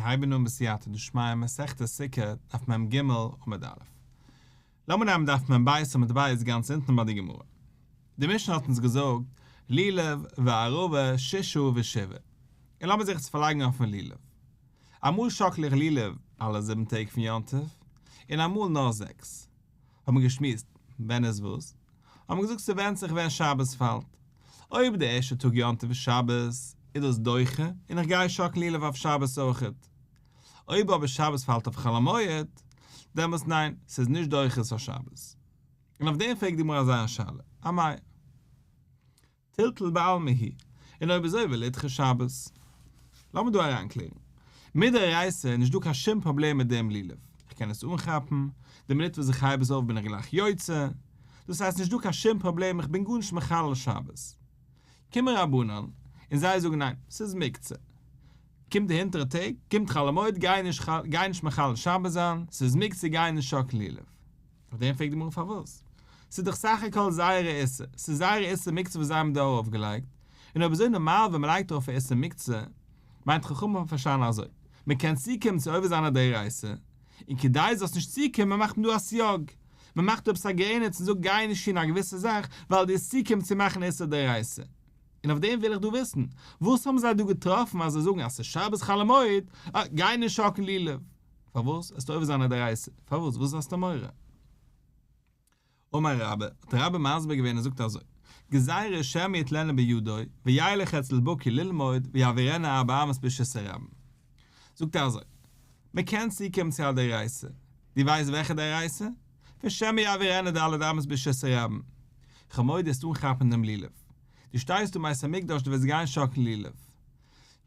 מיר הייבן אן בסייעתא דשמיא מסכת סוכה, דף מ"ג, עמוד א'. לאמיר נעמען דף מ"ב עמוד ב' גאנץ אונטן ביי די גמרא. די משנה האט אונז געזאגט, לולב וערבה ששה ושבעה. און לאמיר זיך יעצט פארלייגן אויפן לולב. אמאל שאקל איך לולב אלע זיבן טעג פון יום טוב, און אמאל נאר זעקס. האט מען געשמועסט ווען איז וואס, האט מען געזאגט ס'ווענדט זיך ווען שבת פאלט, אויב די ערשטע טאג יום טוב איז שבת איז דאס דוחה און איך גיי שאקלן לולב אויף שבת אויכעט, אויב אבער שבת פאלט אויף חול המועד, דעמאלטס ניין, ס'איז נישט דוחה עס אויף שבת. און אויף דעם פרעגט די גמרא אזא שאלה, אמאי. טלטול בעלמא הוא, און אויב אזוי ולידחה שבת. לאמיר דא אריינקלערן. מדאורייתא איז נישט דא קיין שום פראבלעם מיט דעם לולב. איך קען עס אנכאפן, די מינוט וואס איך הייב עס אויף בין איך גלייך יוצא. דאס הייסט נישט דא קיין שום פראבלעם איך בין גארנישט מחלל שבת. קומען רבנן און זיי זאגן ניין, ס'איז מוקצה. קומט די הינטערע טעג, קומט חול המועד גיי נישט גיי נישט מחלל שבת זיין, ס'איז מוקצה גיי נישט שאקלן לולב. אויף דעם פרעגט די גמרא פארוואס? ס'איז דאך סך הכל זייערע איסור, ס'איז זייערע איסור מוקצה וואס זיי האבן דא ארויפגעלייגט, און אויב אזוי נארמאל ווען מ'לייגט ארויף א איסור מוקצה, מיינט חכמים האבן פארשטאנען אזוי, מ'קען צוקומען צו עובר זיין א דאורייתא, און כדי זאלסט נישט צוקומען מאכט מען דא א סייג, מ'מאכט דא עפעס א גרעניץ און זאגט גיי נישט טון א געוויסע זאך ווייל דו וועסט צוקומען צו מאכן איסור דאורייתא. און אויף דעם וויל איך דא וויסן, וואס האבן זיי דא געטראפן אז זיי זאגן אז ס'איז שבת חול המועד, אה, גיי נישט שאקלן לולב. פארוואס? עסטו עובר זיין א דאורייתא. פארוואס? וואס האסטו מורא? אמר רבה, האט רבה מסביר געווען און זאגט אזוי, גזירה שמא יטלנו בידו, וילך אצל בקי ללמוד, ויעבירנה ארבע אמות ברשות הרבים. זאגט ער אזוי, מען קען צוקומען צו א דאורייתא, דו ווייסט וועלכע דאורייתא? פון שמא יעבירנה ד' אמות ברשות הרבים. כ'האב מורא דו וועסט אנכאפן דעם לולב. דו שטייסט אין בית המקדש דו וועסט גיין שאקלן לולב.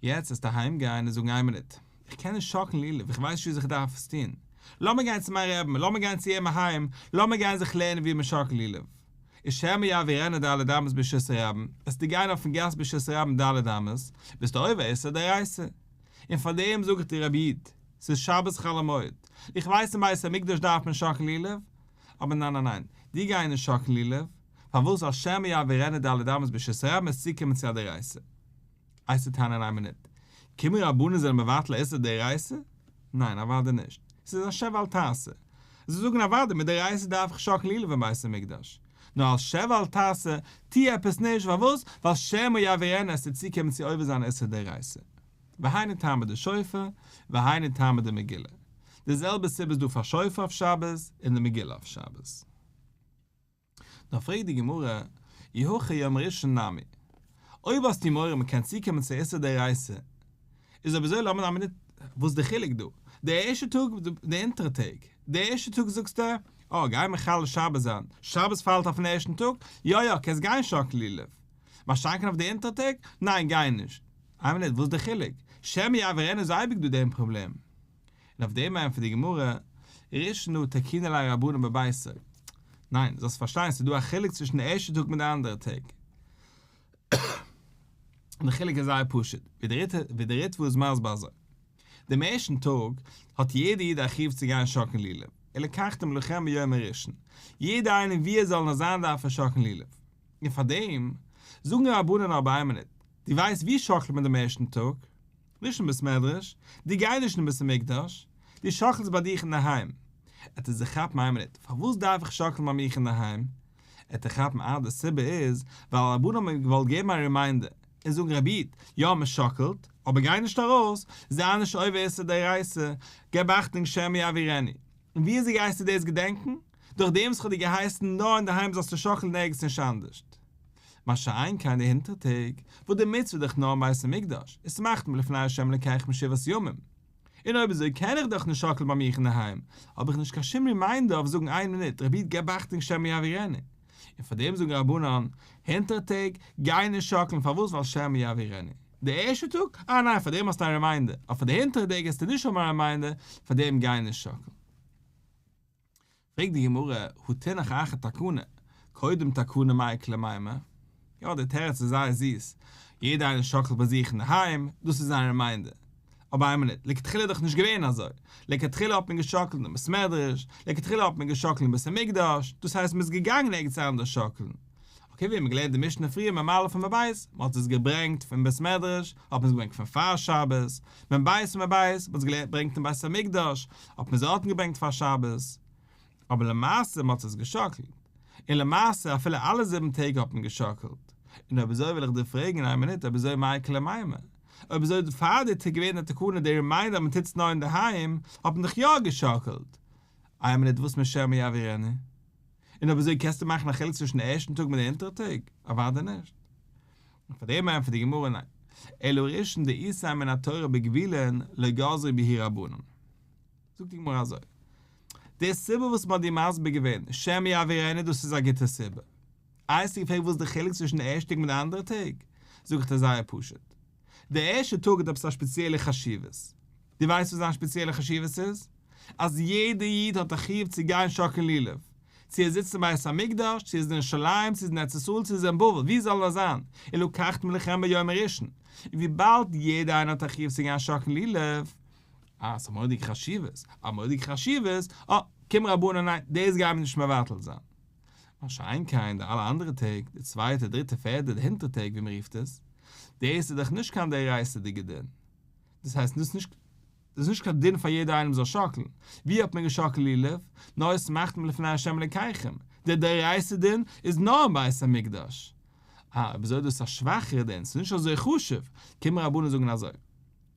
יעצט וועסטו אהיים גיין און זאגן איין מינוט, איך קען נישט שאקלן לולב, איך ווייס נישט וויאזוי איך דארף עס טון. לאמיר גיין צו מיין רעבן, לאמיר גיין צו אים אהיים, לאמיר גיין זיך לערנען ווי מען שאקלט לולב. איז שמא יעבירנה ד' אמות ברשות הרבים, וועסטו גיין אויפן גאס ברשות הרבים ד' אמות, ביסטו עובר איסור דאורייתא. און פאר דעם זאג איך דיר רבי איד, ס'איז שבת חול המועד, איך ווייס אין בית המקדש דארף מען שאקלן לולב, אבער ניין ניין ניין, דו גיי נישט שאקלן לולב, פארוואס ווייל שמא יעבירנה ד' אמות ברשות הרבים וועסט צוקומען צו א דאורייתא. וועסטו טענה'ן איין מינוט, קומען רבנן זענען מבטל איסור דאורייתא? ניין אוודאי נישט, ס'איז א שב ואל תעשה. זיי זאגן אוודאי מדאורייתא דארף איך שאקלן לולב אין בית המקדש, נאר אלס שב ואל תעשה, טוה עפעס נישט, פארוואס? ווייל שמא יעבירנה וועסטו צוקומען צו עובר זיין איסור דאורייתא. והיינו טעמא דשופר, והיינו טעמא דמגילה. די זעלבע סיבה איז דא פאר שופר אויף שבת און די מגילה אויף שבת. נאר פרעגט די גמרא, אי הכי יום ראשון נמי, אויב האסטו מורא מ'קען צוקומען צו איסור דאורייתא, איז אויב אזוי לאמיר א מינוט, וואס איז די חילוק דא? די ערשטע טאג, די אונטערע טעג, די ערשטע טאג זאגסטו, אה, גיי מחלל שבת זיין, שבת פאלט אויפן ערשטן טאג, יא יא, קענסט גיין שאקלן לולב. מה שאין כן אויף די אונטערע טעג, ניין גיי נישט. איין מינוט, וואס איז די חילוק? שמא יעבירנה איז אייביג דא דעם פראבלעם. און אויף דעם ענטפערט די גמרא, ראשון הא תקינו ליה רבנן בביתיה. ניין, זאלסט פארשטיין, ס'איז דא א חילוק צווישן די ערשטע טאג מיט די אנדערע טעג. און די חילוק איז זייער פשוט, ווי די ריטב"א איז מסביר אזוי, דעם ערשטן טאג האט יעדער איד א חיוב צו גיין שאקלן לולב, ולקחתם לכם ביום הראשון, יעדער איינער ווי ער זאל נאר זיין דארף ער שאקלן לולב. און פאר דעם זאגן רבנן אבער איין מינוט, דו ווייסט ווי שאקלט מען דעם ערשטן טאג? נישט אין בית מדרש, דו גיי נישט אין בית המקדש, דו שאקלסט ביי דיך אינדערהיים. עט ער זיך כאפן איין מינוט, פארוואס דארף איך שאקלן ביי מיך אינדערהיים? עט ער כאפן אה די סיבה איז ווייל רבנן האבן מיר געוואלט געבן א reminder און זאגן רבי איד, יא מען שאקלט, אבער גיי נישט ארויס, זיי נישט עובר איסור דאורייתא, געב אכטונג שמא יעבירנה. און ווי אזוי גייסטו דאס געדענקן? דורך דעם וואס כ'האב דיר געהייסן נאר אינדערהיים זאלסטו שאקלן נערגעץ נישט אנדערשט. מה שאין כן די הינטערע טעג, וואס די מצוה איז דאך נאר אין בית המקדש, ושמחתם לפני ה' אלקיכם שבעת ימים. און אויב אזוי קען איך דאך נישט שאקלן ביי מיך אינדערהיים, האב איך נישט קיין שום reminder אויף זאגן איין מינוט רבי איד געב אכטונג שמא יעבירנה. און פאר דעם זאגן רבנן, הינטערע טעג, גיי נישט שאקלן פארוואס ווייל שמא יעבירנה. די ערשטע טאג, אה ניין פאר דעם האסטו א reminder, אבער פאר די הינטערע טעג העסטו נישט האבן א reminder, פאר דעם גיי נישט שאקלן. פרעגט די גמרא, הא תינח אחר תקנה, קודם תקנה מאי איכא למימר? יא, דער תירוץ איז זייער זיס, יעדער איינער שאקלט ביי זיך אינדערהיים, דאס איז זיין reminder. אבער איין מינוט, לכתחילה איז דאך נישט געווען אזוי, לכתחילה האט מען געשאקלט אין בית מדרש, לכתחילה האט מען געשאקלט אין בית המקדש, דאס הייסט מען איז געגאנגען ערגעץ אנדערש שאקלן. אקעי ווי האבן מיר געלערנט די משנה פריער מ"א עמוד ב', מען האט עס געברענגט פון בית מדרש, האט מען עס געברענגט פון פאר שבת, מ"ב עמוד ב', מען האט עס געברענגט אין בית המקדש, האט מען עס דארטן געברענגט פאר שבת. אבער למעשה מען האט עס געשאקלט, און למעשה אפילו אלע זיבן טעג האט מען געשאקלט, און אויב אזוי וויל איך דיר פרעגן איין מינוט אויב אזוי מאי איכא למימר, אויב אזוי פאר די טאג געווען די תקנה די reminder אז מען טוט עס נאר אינדערהיים, האט מען דאך יא געשאקלט, איין מינוט וואס משמא יעבירנו? און אויב אזוי קענסטו מאכן א חילוק צווישן די ערשטן טאג מיט די אונטערע טעג? אוודאי נישט. און פאר דעם ענטפערט די גמרא ניין, אלא ראשון דאיתיה מן התורה בגבולין לא גזרו בהו רבנן. זאגט די גמרא אזוי, די סיבה וואס מען האט דיר מסביר געווען שמא יעבירנו דאס איז א גוטע סיבה. איי האסטו געפרעגט וואס איז די חילוק צווישן די ערשטע טאג מיט די אנדערע טעג? זאג איך דיר זייער פשוט, די ערשטע טאג האט עפעס א שפעציעלע חשיבות. דו ווייסט וואס זיין שפעציעלע חשיבות איז? אז יעדע איד האט א חיוב צו גיין שאקלן לולב, צו ער זיצט אין בית המקדש, צו ער איז אין ירושלים, צו ער איז אין ארץ ישראל, צו ער איז אין בבל, וואו זאל ער זיין, ולקחתם לכם ביום הראשון. און וויבאלד יעדע איינער האט א חיוב צו גיין שאקלן לולב, אה, ס'איז א מורא'דיגע חשיבות, א מורא'דיגע חשיבות, אה, קומען רבנן ניין, דאס גייען מיר נישט מבטל זיין. מה שאין כן די אלע אנדערע טעג, די צווייטע, דריטע, פערדע, די הינטערע טעג ווי מ'רופט עס, דאס איז דאך נישט קיין דאורייתא'דיגע דין. דאס הייסט, דאס איז נישט, דאס איז נישט קיין דין פאר יעדער איינעם זאל שאקלן. ווי האט מען געשאקלט לולב? נאר ושמחתם לפני ה' אלוקיכם. דער דאורייתא דין איז נאר אין בית המקדש. אה, אויב אזוי איז דאס א שוואכערע דין, ס'איז נישט אזוי חשוב. קומען רבנן זאגן אזוי.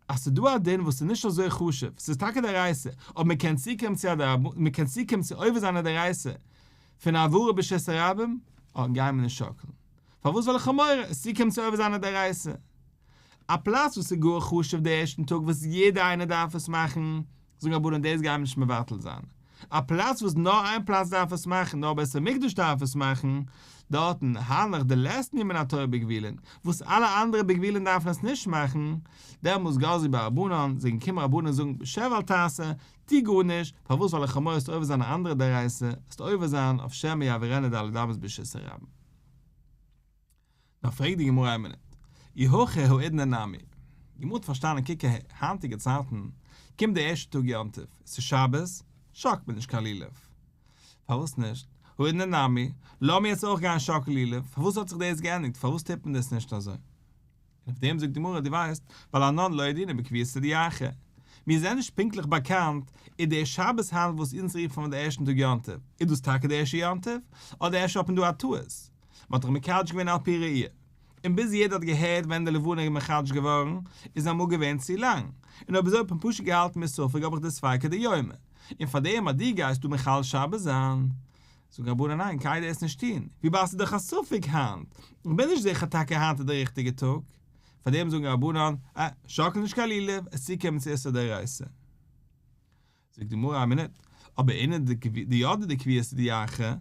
אז ס'איז דא א דין וואס איז נישט אזוי חשוב, ס'איז טאקע דאורייתא, אבער מ'קען צוקומען צו א דרבנן, מ'קען צוקומען צו עובר זיין א דאורייתא פון העברה ברשות הרבים, אה, גייען מיר נישט שאקלן. פארוואס ווייל איך האב מורא עס צוקומען צו עובר זיין א דאורייתא. א פלאץ וואס איז גאר חשוב די ערשטן טאג וואס יעדער איינער דארף עס מאכן, זאגן רבנן דאס גייען מיר נישט מבטל זיין. א פלאץ וואס נאר איין פלאץ דארף עס מאכן, נאר בית המקדש דארף עס מאכן, דארטן, הנך דלית ניהו מן התורה בגבולין, וואס אלע אנדערע בגבולין דארפן עס נישט מאכן, דעמאלס גזרו בהו רבנן, זענען געקומען רבנן זאגן שב ואל תעשה, טו גארנישט, פארוואס ווייל איך האב מורא עסט עובר זיין א אנדערע דאורייתא, עסט עובר זיין אויף שמא יעבירנו ד' אמות ברשות הרבים. נאר פרעגט די גמרא איין מינוט, אי הכי האידנא נמי, די גמרא האט פארשטאנען קוק אהער, היינטיגע צייטן קומט די ערשטע טאג יום טוב, עס איז שבת, שאקט מען נישט קיין לולב. פארוואס נישט? האידנא נמי, לאמיר יעצט אויך גיין שאקלן לולב, פארוואס האט זיך דאס געענדיגט, פארוואס טוט מען דאס נישט אזוי? און אויף דעם זאגט די גמרא, דו ווייסט, ווייל אנן לא ידעינן בקביעותא דירחא, מיר זענען נישט פונקטליך באקאנט, איז דער שבת היינט וואס אונז רופן אן די ערשטן טאג יום טוב, איז דאס טאקע די ערשטע יום טוב, אדער אפשר האט מען דא א טעות? מען האט דאך מקדש געווען על פי ראי', און ביז יעדער האט געהערט ווען די לבנה איז מחדש געווארן, איז אמאל געווען צו לאנג, און אויב אזוי האט מען פשוט געהאלטן מספק האב איך די ספיקא דיומא, און פאר דעם אז דו גייסט דא מחלל שבת זיין, זאגן רבנן ניין גיי דאס נישט טון, וויבאלד ס'איז דאך א ספק היינט, איך בין נישט זיכער טאקע היינט איז די ריכטיגע טאג, פאר דעם זאגן רבנן, אה, שאקל נישט קיין לולב, עס צוקומען צו איסור דאורייתא. זאגט די גמרא א מינוט, אבער אינון דידעי דקביעותא דירחא,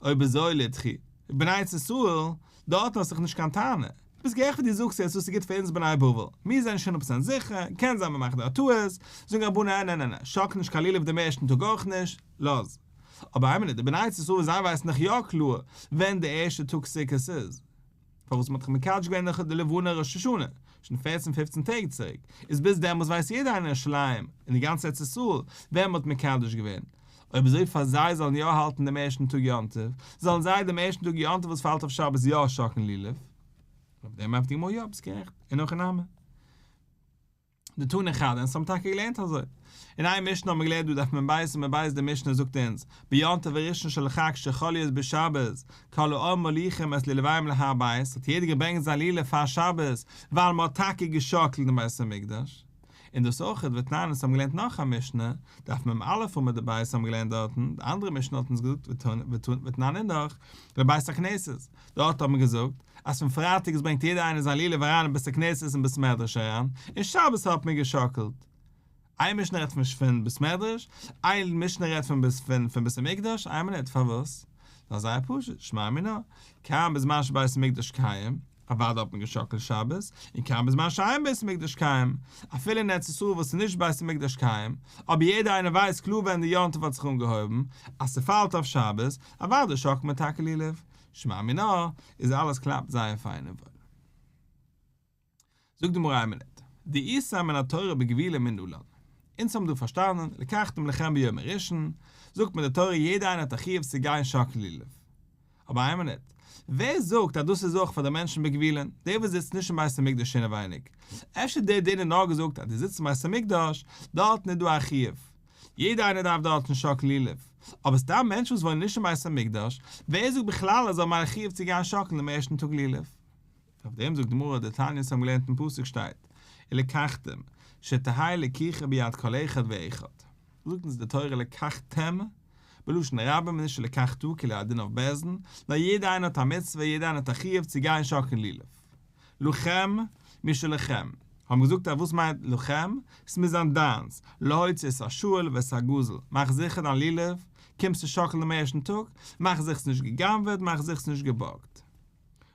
אויב אזוי לידחו, בני ארץ ישראל, דארטן האסט דאך נישט קיין טענה, ביסט גערעכט ווי דו זאגסט יעצט דאס איז גוט פאר אונז בני בבל, מיר זענען שוין הונדערט פראצענט זיכער, קען זיין מען מאכט דא א טעות, זאגן רבנן נע נע נע, שאקל נישט קיין לולב דעם ערשטן טאג אויך נישט, לאז. אבער איין מינוט, די בני ארץ ישראל וואס זיי ווייסן דאך יא קלאר ווען די ערשטע טאג סוכות איז. פארוואס מ'האט דאך מקדש געווען נאך די לבנה ראש השנה, שוין פערצן פופצן טעג צוריק, איז ביז דעמאלס ווייסט יעדער איינער אין ירושלים און די גאנצע ארץ ישראל ווען מ'האט מקדש געווען, אויב אזוי פאר זיי זאלן יא האלטן דעם ערשטן טאג יום טוב, זאלן זיי דעם ערשטן טאג יום טוב וואס פאלט אויף שבת יא שאקלן לולב. אויף דעם ענטפערט די גמרא יא ביסט גערעכט, אין הכי נמי. דתני חדא, אונז האבן טאקע געלערנט אזוי. אין איין משנה האבן מיר געלערנט דא דף מ"ב עמוד ב' די משנה זאגט אונז, ביום טוב הראשון של חג שחל להיות בשבת, כל העם מוליכים את לולביהם להר הבית, האט יעדער געברענגט זיין לולב פאר שבת, ווייל מען האט טאקע געשאקלט אין בית המקדש. און דאס אויך, ותנן אונז האבן געלערנט נאך א משנה, דף מ"א עמוד ב' האבן מיר געלערנט דארטן, די אנדערע משנה האט אונז געזאגט ותנן אינך, לבית הכנסת, דארט האט מען געזאגט אז פון פרייטאג איז ברענגט יעדער איינער זיין לולב אריין אין בית הכנסת און בית מדרש אריין, און שבת האט מען געשאקלט. איין משנה רעדט פון פון בית מדרש, איין משנה רעדט פון בית פון פון בית המקדש, איין מינוט פארוואס? נאר זייער פשוט, שמע מינה, כאן בזמן שבית המקדש קיים, אוודאי האט מען געשאקלט שבת, און כאן בזמן שאין בית המקדש קיים, אפילו אין ארץ ישראל וואס איז נישט בית המקדש קיים, אבער יעדער איינער ווייסט קלאר ווען די יום טוב האט זיך אנגעהויבן, אז ס'פאלט אויף שבת, אוודאי שאקלט מען טאקע לולב. שמע מינה, איז אלעס קלאפט זייער פיין און וואויל. זאגט די גמרא איין מינוט, דאיתיה מן התורה בגבולין מנלן. אונז האבן דא פארשטאנען, ולקחתם לכם ביום הראשון, זאגט מען די תורה יעדער איינער האט א חיוב צו גיין שאקל לולב. אבער איין מינוט, ווער זאגט אז דאס איז אויך פאר די מענטשן בגבולין, דער וואס זיצט נישט אין בית המקדש אינעווייניג? אפשר דער דין איז נאר געזאגט אז דו זיצט אין בית המקדש, דארטן איז דא א חיוב, יעדער איינער דארף דארטן שאקלן לולב, אבער סתם מענטשן וואס וואוינען נישט אין בית המקדש, ווער זאגט בכלל אז זיי האבן א חיוב צו גיין שאקלן דעם ערשטן טאג לולב? אויף דעם זאגט די גמרא דתניא אונז האבן געלערנט אין פסוק שטייט ולקחתם שתהא לקיחה ביד כל אחד ואחד, זאגט אונז די תורה ולקחתם בלשון רבים און נישט ולקחת כאילו א דין אויף בית דין, נאר יעדער איינער האט א מצוה יעדער איינער האט א חיוב צו גיין שאקלן לולב. לכם משלכם, האבן געזאגט אז וואס מיינט לכם? ס'מוז זיין דיינס, להוציא את השאול ואת הגזול, מאך זיכער דיין לולב, קומסט צו שאקלן דעם ערשטן טאג, מאך זיכער ס'נישט גע'גנב'עט, מאך זיכער ס'נישט געבארגט.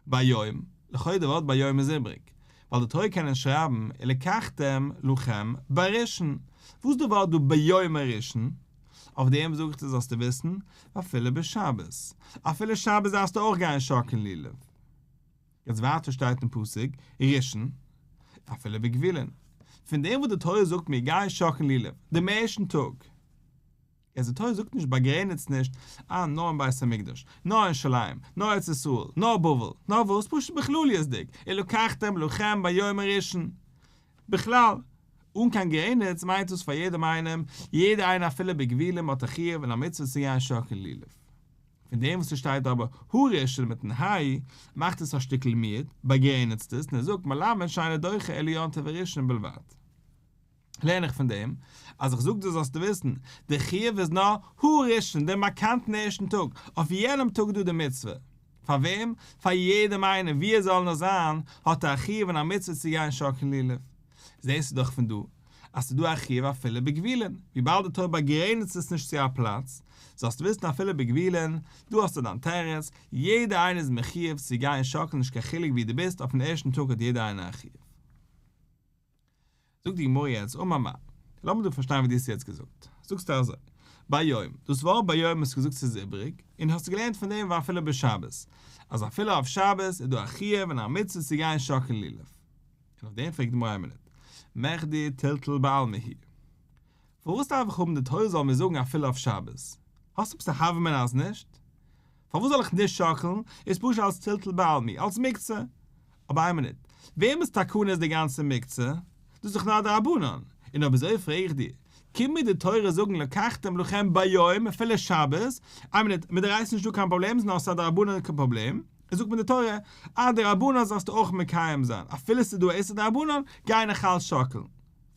ביום, לכאו' די ווארט ביום איז איבריג, ווייל די תורה קען אונז שרייבן ולקחתם לכם בראשון, וואס איז די ווארט דא ביום הראשון? אויף דעם זאג איך דיר זאלסטו וויסן, ואפילו בשבת, אפילו שבת דארפסטו אויך גיין שאקלן לולב. יעצט ווייטער שטייט אין פסוק ראשון, אפילו בגבולין, פון דעם וואס די תורה זאגט מיר גיי שאקלן לולב דעם ערשטן טאג, יעצט די תורה זאגט נישט באגרעניצט נישט אה נאר אין בית המקדש, נאר אין ירושלים, נאר ארץ ישראל, נאר בבל, נאר וואס פשוט בכלליות'דיג, ולקחתם לכם ביום הראשון, בכלל, אן קיין גרעניץ מיינט דאס פאר יעדעם איינעם, יעדער איינער אפילו בגבולים האט א חיוב און א מצוה צו גיין שאקלן לולב. פון דעם וואס ס'שטייט אבער הראשון מיטן היי, מאכט עס א שטיקל מיעוט, באגרעניצט עס, און ער זאגט מלמד שאינו דוחה אלא יום טוב הראשון בלבד. לערן איך פון דעם, אז איך זאג דיר זאלסטו וויסן, דער חיוב איז נאר הראשון, דעם באקאנטן ערשטן טאג, אויף יענעם טאג איז דא די מצוה. פאר וועם? פאר יעדעם איינעם, וואו ער זאל נאר זיין, האט ער א חיוב און א מצוה צו גיין שאקלן לולב. זעסטו דאך פון דא, אז ס'איז דא א חיוב אפילו בגבולין, וויבאלד די תורה באגרעניצט עס נישט צו א פלאץ, זאלסטו וויסן אפילו בגבולין, דא האסטו דיין תירוץ, יעדער איינער איז מחיוב צו גיין שאקלן נישט קיין חילוק וואו דו ביסט, אויפן ערשטן טאג האט יעדער איינער א חיוב. זאגט די גמרא יעצט אמר מר, לאמיר דא פארשטיין וואס דו האסט יעצט געזאגט, זאגסטו אזוי, ביום, דאס ווארט ביום האסטו געזאגט ס'איז איבריג, און האסט געלערנט פון דעם ואפילו בשבת, אז אפילו אויף שבת איז דא א חיוב און א מצוה צו גיין שאקלן לולב. און אויף דעם פרעגט די גמרא איין מינוט, מכדי טלטול בעלמא הוא. פארוואס דארף איך האבן די תורה זאל מיר זאגן אפילו אויף שבת? האסט עפעס א הוה אמינא אז נישט? פארוואס זאל איך נישט שאקלן? איז פשוט אלס טלטול בעלמא, אלס מוקצה. אבער איין מינוט, וועמענס תקנה איז די גאנצע מוקצה? דאס איז דאך נאר א דרבנן. און אויב אזוי פרעג איך דיר, קומט מיר די תורה זאגן ולקחתם לכם ביום אפילו שבת? איין מינוט, מדאורייתא איז נישטא קיין פראבלעם, ס'איז נאר א דרבנן'דיגע פראבלעם. און זאגט מיר די תורה, א דרבנן זאלסטו אויך מקיים זיין, אפילו ס'איז דא א איסור דרבנן, גיי נאך אלץ שאקלן.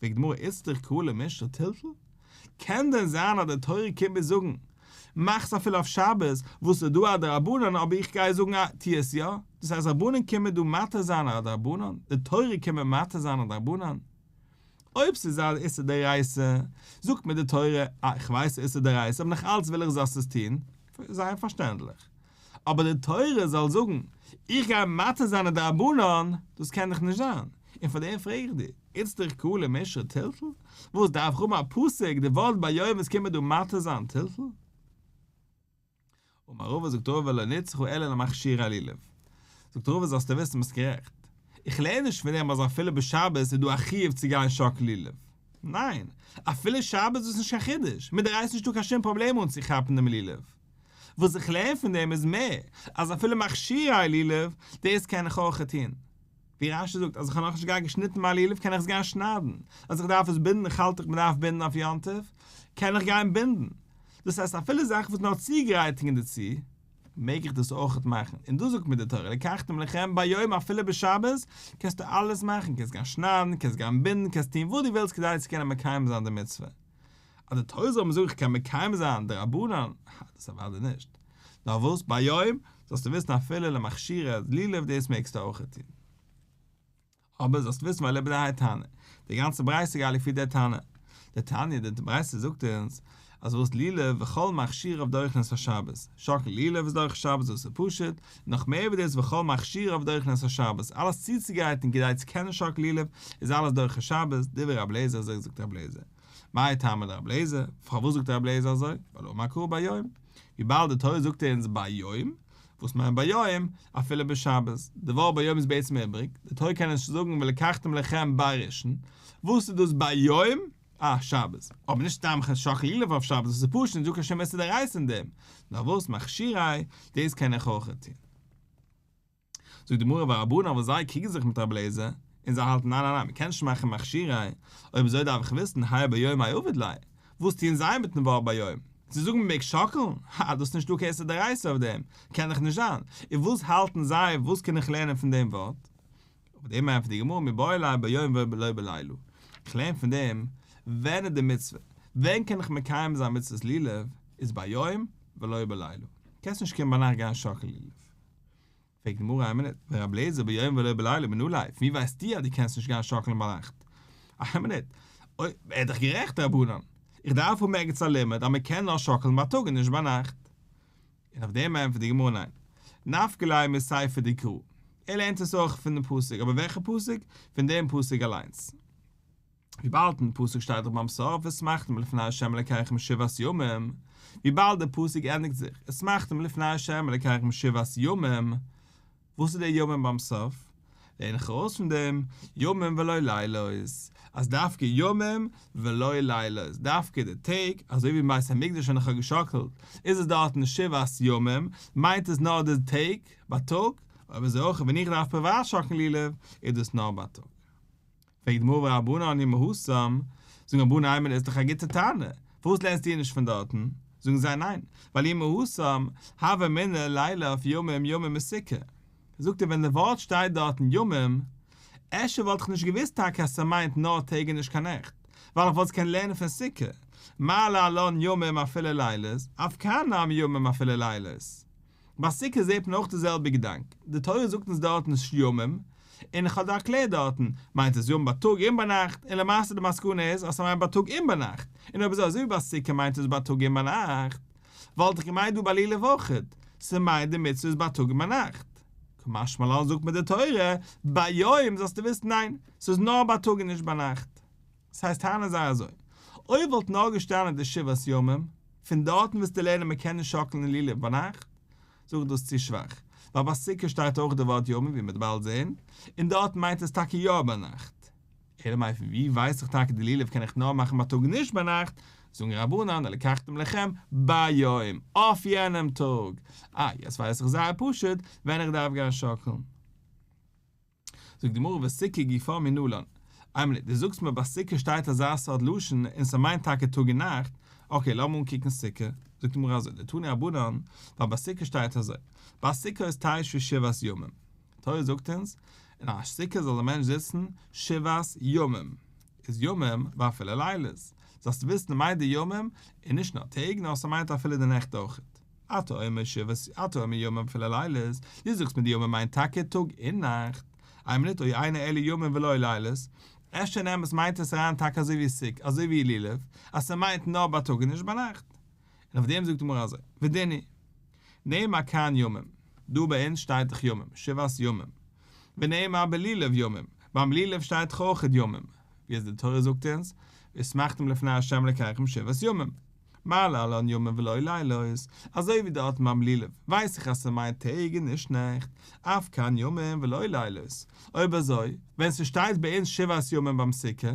פרעגט די גמרא איצטריך קרא למישרי טלטול? קען דען זיין אז די תורה קומט מיר זאגן מאך עס אפילו אויף שבת וואס איז דא א דרבנן אבער איך גיי זאגן א טו עס יא? דאס הייסט רבנן קומען דא מתיר זיין א דרבנן? די תורה קומט מיר מתיר זיין א דרבנן? אויב ס'איז א איסור דאורייתא זאגט מיר די תורה אה איך ווייס ס'איז איסור דאורייתא אבער נאך אלץ וויל איך זאלסט עס טון, זייער פארשטענדליך. אבער די תורה זאל זאגן איך גיי מתיר זיין א דרבנן, דאס קען דאך נישט זיין, און פאר דעם פרעג איך דיר, איצטריך קרא למישרי טלטול? וואס דארף איך האבן א פסוק די ווארט ביום וואס קומט מיר דא מתיר זיין טלטול? אמר רבא זאגט רבא לא נצרכה אלא למכשירי לולב. זאגט רבא זאלסטו וויסן ביסט גערעכט, איך לערן נישט פון דעם אז אפילו בשבת איז דא א חיוב צו גיין שאקלן לולב, ניין, אפילו שבת איז דאס נישט קיין חידוש, מדאורייתא איז נישטא קיין שום פראבלעם אנצוכאפן דעם לולב. וואס איך לערן פון דעם איז מער, אז אפילו מכשירי לולב, דאס קען איך אויך טון. ווי רש"י זאגט, אז איך האב נאכנישט געהאט געשניטן מיין לולב קען איך עס גיין שניידן, אז איך דארף עס בינדן איך האלט איך מ'דארף בינדן אויף יום טוב, קען איך גיין בינדן. דאס הייסט אפילו זאכן וואס נאר צוגרייטונגען דערצו, מעג איך דאס אויכעט מאכן. און דאס זאגט מיר די תורה, ולקחתם לכם ביום אפילו בשבת, קענסטו אלעס מאכן, קענסט גיין שניידן, קענסט גיין בינדן, קענסט טון וואס דו ווילסט כדי צו קענען מקיים זיין די מצוה. אז די תורה זאל מיר זאגן איך קען מקיים זיין דרבנן, דאס אוודאי נישט. נאר וואס ביום, זאלסטו וויסן אפילו למכשירי לולב דאס מעגסטו אויך טון. אבער זאלסט וויסן ואליבא דהאי תנא, די גאנצע ברייתא גייט לפי דער תנא. דתניא, די ברייתא זאגט אונז אז וואס לולב וכל מכשיריו דוחין את השבת, שאקל לולב איז דוחה שבת דאס איז פשוט, נאך מער ווי דאס וכל מכשיריו דוחין את השבת, אלעס צוצוגרייטן כדי צו קענען שאקל לולב איז אלעס דוחה שבת, דברי רבי אליעזר אזוי זאגט רבי אליעזר. מאי טעמא דרבי אליעזר, פארוואס זאגט רבי אליעזר אזוי? ווייל אמר קרא ביום, וויבאלד די תורה זאגט אונז ביום, וואס מיינט ביום? אפילו בשבת, די ווארט ביום איז בעצם איבריג, די תורה קען נישט זאגן ולקחתם לכם בראשון, וואס איז דאס ביום? אה, שבת. אבער נישט סתם שאקל לולב אויף שבת, דאס איז פשוט נישט דא קיין שום איסור דאורייתא אין דעם. נאר וואס מכשירי, דאס קען איך אויך טון. זאגט די גמרא ורבנן וואס זיי קריגן זיך מיט רבי אליעזר, און זיי האלטן ניין ניין ניין מ'קען נישט מאכן מכשירי, אויב אזוי דארף איך וויסן האי ביום מאי עביד ליה, וואס טוען זיי מיטן ווארט ביום? זיי זאגן מ'מעג שאקלן? הא דאס איז נישטא קיין איסור דאורייתא אויף דעם, קען דאך נישט זיין, און וואס האלטן זיי וואס קען איך לערנען פון דעם ווארט? אויף דעם ענטפערט די גמרא מיבעי ליה ביום ולא בלילה, איך לערן פון דעם ווען איז די מצוה, ווען קען איך מקיים זיין מצוות לולב, איז ביום ולא בלילה, קענסט נישט קומען ביינאכט גיין שאקלן לולב. פרעגט די גמרא איין מינוט, ורבי אליעזר ביום ולא בלילה מנא ליה, פון ווי ווייסטו אז דו קענסט נישט גיין שאקלן ביינאכט? איין מינוט, אוי, ער איז דאך גערעכט רבנן, איך דארף האבן ערגעץ א לימוד אז מען קען נאר שאקלן בייטאג און נישט ביינאכט. און אויף דעם ענטפערט די גמרא ניין, נפקא ליה מסיפא דקרא, ער לערנט עס אויך פון דעם פסוק, אבער וועלכע פסוק? פון דעם פסוק אליינס. וויבאלד אין פסוק שטייט דאך ביים סוף ושמחתם לפני ה' אלקיכם שבעת ימים, וויבאלד דער פסוק ענדיגט זיך ושמחתם לפני ה' אלקיכם שבעת ימים, וואס איז דער ימים ביים סוף? לערן איך ארויס פון דעם ימים ולא לילות, אז דווקא ימים ולא לילות, דווקא די טעג, אזוי ווי אין בית המקדש ווען איך האב געשאקלט איז עס דארטן שבעת ימים, מיינט עס נאר די טעג בייטאג, אויב אזוי אויך ווען איך דארף פריוואט שאקלן לולב איז דאס נאר בייטאג. פרעגט די גמרא ורבנן אי מהתם, זאגן רבנן איין מינוט איז דאך א גוטע טענה, פארוואס לערנסטו נישט פון דארטן? זאגן זיי ניין, ווייל אי מהתם, הוה אמינא לילף ימים ימים מסוכה. זאגט ער ווען די ווארט שטייט דארטן ימים, אפשר וואלט איך נישט געוואוסט טאקע אז ס'מיינט נאר טעג און נישט קיין נעכט, ווייל איך וואלט עס קענען לערנען פון סוכה, מה להלן ימים אפילו לילות, אף כאן נמי ימים אפילו לילות. ביי סוכה זעט מען אויך די זעלבע געדאנק, די תורה זאגט אונז דארטן ימים, און איך האב דא ערקלערט דארטן, מיינט עס ימים בייטאג און ביינאכט, און למעשה די מסקנא איז אז ס'מיינט בייטאג און ביינאכט, און אויב אזוי אזוי ווי ביי סוכה מיינט עס בייטאג און ביינאכט, וואלט איך געמיינט דא ביי לולב אויכעט, ס'מיינט די מצוה איז בייטאג און ביינאכט. קא משמע לן זאגט מיר די תורה, ביום זאלסטו וויסן ניין, ס'איז נאר בייטאג און נישט ביינאכט. ס'הייסט טענה'ן זיי אזוי, אויב וואלט נאר געשטאנען די שבעת ימים, פון דארטן וועסטו לערנען מ'קען נישט שאקלן לולב ביינאכט, זאג איך דאס צו שוואך, ווייל ביי סוכה שטייט אויך די ווארט ימים ווי מ'וועט באלד זען, און דארט מיינט עס טאקע יא ביינאכט. אלא מאי פון ווי ווייס איך טאקע די לולב קען איך נאר מאכן בייטאג נישט ביינאכט, זאגן רבנן ולקחתם לכם ביום, אויף יענעם טאג, אה יעצט ווייס איך זייער פשוט ווען איך דארף גיין שאקלן. זאגט די גמרא וסוכה גופה מנלן, איין מינוט, דו זאגסט מיר ביי סוכה שטייט אזא סארט לשון און ס'מיינט טאקע טאג און נאכט, אקעי לאמיר אנקוקן סוכה, זאגט די גמרא אזוי, דתנו רבנן, ווייל ביי סוכה שטייט אזוי, בסוכות תשבו שבעת ימים, תורה זאגט אונז, אין א סוכה זאל דער מענטש זיצן שבעת ימים, איז ימים ואפילו לילות, זאלסטו וויסן מיינט די ימים איז נישט נאר טעג נאר ס'מיינט אפילו די נעכט אויכעט. אתה אומר שבעת אתה אומר ימים ואפילו לילות, דו זאגסט מיר די ימים מיינט טאקע טאג און נאכט, איין מינוט או אינו אלא ימים ולא לילות, אפשר אין אמת מיינט עס אריין טאקע אזוי ווי סוכה אזוי ווי לולב, אז ס'מיינט נאר בייטאג און נישט ביינאכט. און אויף דעם זאגט די גמרא אזוי, ודין הוא, נאמר כאן ימים, דא ביי אונז שטייט דאך ימים, שבעת ימים, ונאמר בלולב ימים, ביים לולב שטייט דאך אויכעט ימים, ווי עס די תורה זאגט אונז, ושמחתם לפני ה' אלקיכם שבעת ימים. מה להלן ימים ולא לילות, אזוי ווי דארט ביים לולב ווייס איך אז ס'מיינט טעג און נישט נעכט, אף כאן ימים ולא לילות, אויב אזוי ווען ס'שטייט ביי אונז שבעת ימים ביים סוכה,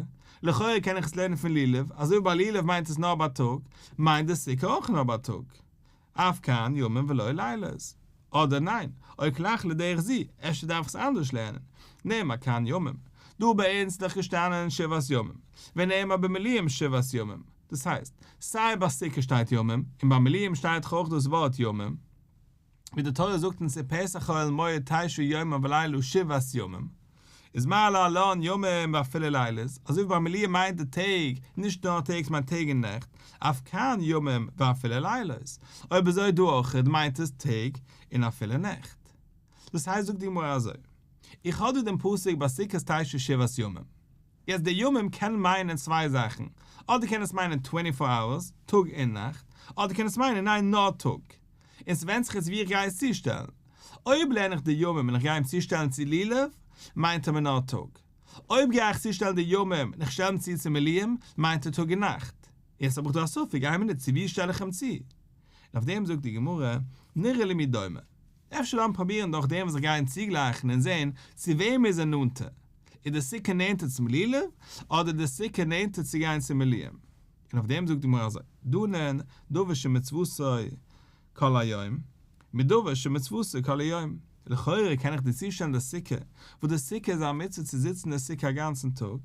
לכאורה קען איך עס לערנען פון לולב, אזוי ווי ביי לולב מיינט עס נאר בייטאג, מיינט די סוכה אויך נאר בייטאג, אף כאן ימים ולא לילות. אדער ניין, או כלך לדרך זו, אפשר דארף איך עס אנדערש לערנען, נאמר כאן ימים, דא ביי אונז איז דאך געשטאנען שבעת ימים, ונאמר במילואים שבעת ימים, דאס הייסט, סיי ביי סוכה שטייט ימים, און ביי מילואים שטייט דאך אויך דאס ווארט ימים, ווי די תורה זאגט אונז ופתח אוהל מועד תשבו יומם ולילה שבעת ימים, איז מה להלן ימים ואפילו לילות, אזוי ווי ביי מילואים מיינט די טעג, נישט נאר טעג ס'מיינט טעג און נעכט, אף כאן ימים ואפילו לילות, אויב אזוי דא אויך מיינט עס טעג און אפילו נעכט. דאס הייסט זאגט די גמרא אזוי, איך האב דא דעם פסוק בסוכות תשבו שבעת ימים, יעצט די ימים קען מיינען צוויי זאכן, אדער קען עס מיינען twenty four hours, טאג און נאכט, אדער קען עס מיינען ניין נאר טאג. און ס'ווענדט זיך יעצט ווי איך גיי עס צושטעלן. אויב לערן איך די ימים און איך גיי אים צושטעלן צו לולב, מיינט ער מיר נאר טאג. אויב גיי איך צושטעלן די ימים און איך שטעל אים צו צו מילואים, מיינט ער טאג און נאכט. יעצט האב איך דא א ספק, איין מינוט, צו ווי שטעל איך אים צו? און אויף דעם זאגט די גמרא, נראה למי דומה. אפשר לאמיר פרובירן דורך דעם וואס איך גיי אים צוגלייכן און זען צו וועם איז ער נאנטער. איז די סוכה נענטער צום לולב, אדער די סוכה נענטער צו גיין צום מלואים? און אויף דעם זאגט די גמרא אזוי, דנין דבר שמצוותו כל היום, מדבר שמצוותו כל היום. לכאורה קען איך דיר צושטעלן די סוכה, וואס די סוכה איז א מצוה צו זיצן אין די סוכה א גאנצן טאג,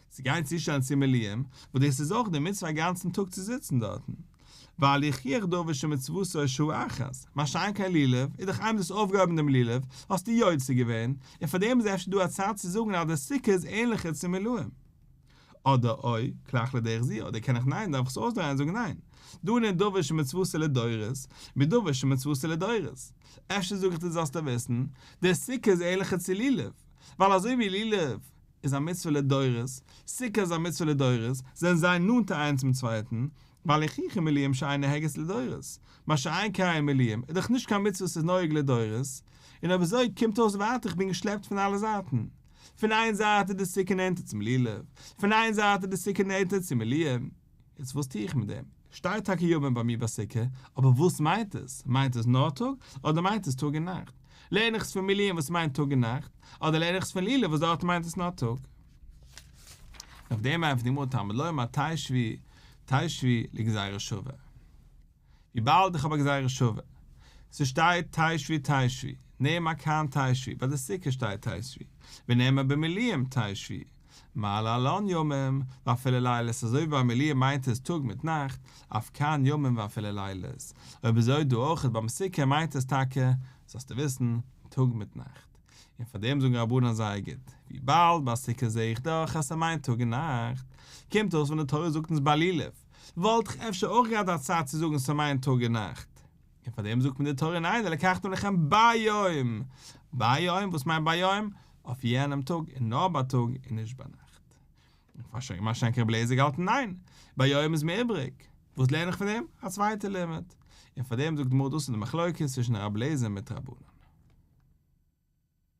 צו גיין צושטעלן צו מלואים, וואס דאס איז אויך די מצוה א גאנצן טאג צו זיצן דארטן. ואל יוכיח דבר שמצוותו שעה אחת, מה שאין כן לולב, איז דאך איינמאל דו האסט אויפגעהויבן דעם לולב, האסטו יוצא געווען, און פאר דעם איז אפשר דא א צד צו זאגן אז די סוכה איז ענליכער צו מלואים. אדער או כלך לדרך זו, אדער קען איך ניין, דארף איך עס אויסדרייען און זאגן ניין, דנין דבר שמצוותו לדורות, מדבר שמצוותו לדורות. אפשר זאג איך דיר זאלסטו וויסן, די סוכה איז ענליכער צו לולב, ווייל אזוי ווי לולב איז א מצוה לדורות, סוכה איז א מצוה לדורות, זענען זיי נאנטער איינס צום צווייטן, ואל יוכיחו מלואים שאין נוהגת לדורות, מה שאין כן מלואים איז דאך נישט קיין מצוה וואס איז נוהג לדורות, און אויב אזוי קומט אויס ווייטער איך בין געשלעפט פון אלע זייטן, פון איין זייט איז די סוכה נענטער צום לולב, פון איין זייט איז די סוכה נענטער צום מלואים, יעצט וואס טו איך מיט דעם? שטייט טאקע ימים ביי מיר ביי סוכה, אבער וואס מיינט עס? מיינט עס נאר טאג, אדער מיינט עס טאג און נאכט? לערן איך עס פון מלואים וואס מיינט טאג און נאכט, אדער לערן איך עס פון לולב וואס דארט מיינט עס נאר טאג? און אויף דעם ענטפערט די גמרא תלמוד לומר תשבו תשבו לגזירה שווה. וויבאלד איך האב א גזירה שווה, ס'שטייט תשבו תשבו, נאמר כאן תשבו, ביי די סוכה שטייט תשבו, ונאמר במלואים תשבו, מה להלן ימים ואפילו לילות, אזוי ווי ביי מלואים מיינט עס טאג מיט נאכט, אף כאן ימים ואפילו לילות, אויב אזוי דא אויך ביים סוכה מיינט עס טאקע, זאלסטו וויסן, טאג מיט נאכט. און פאר דעם זאגן רבנן זייער גוט, וויבאלד ביי סוכה זעה איך דאך אז ס'מיינט טאג און נאכט, קומט אויס ווען די תורה זאגט אונז ביי לולב, וואלט איך אפשר אויך געהאט א צד צו זאגן ס'מיינט טאג און נאכט. און פאר דעם זאגט מיר די תורה ניין ולקחתם לכם ביום! ביום? וואס מיינט ביום? אויף יענעם טאג און נאר בייטאג און נישט ביינאכט. מה שאין כן רבי אליעזר געהאלטן ניין, ביום איז מיר איבריג. וואס לערן איך פון דעם? א צווייטע לימוד. און פאר דעם זאגט די גמרא דאס איז די מחלוקת צווישן רבי אליעזר מיט רבנן.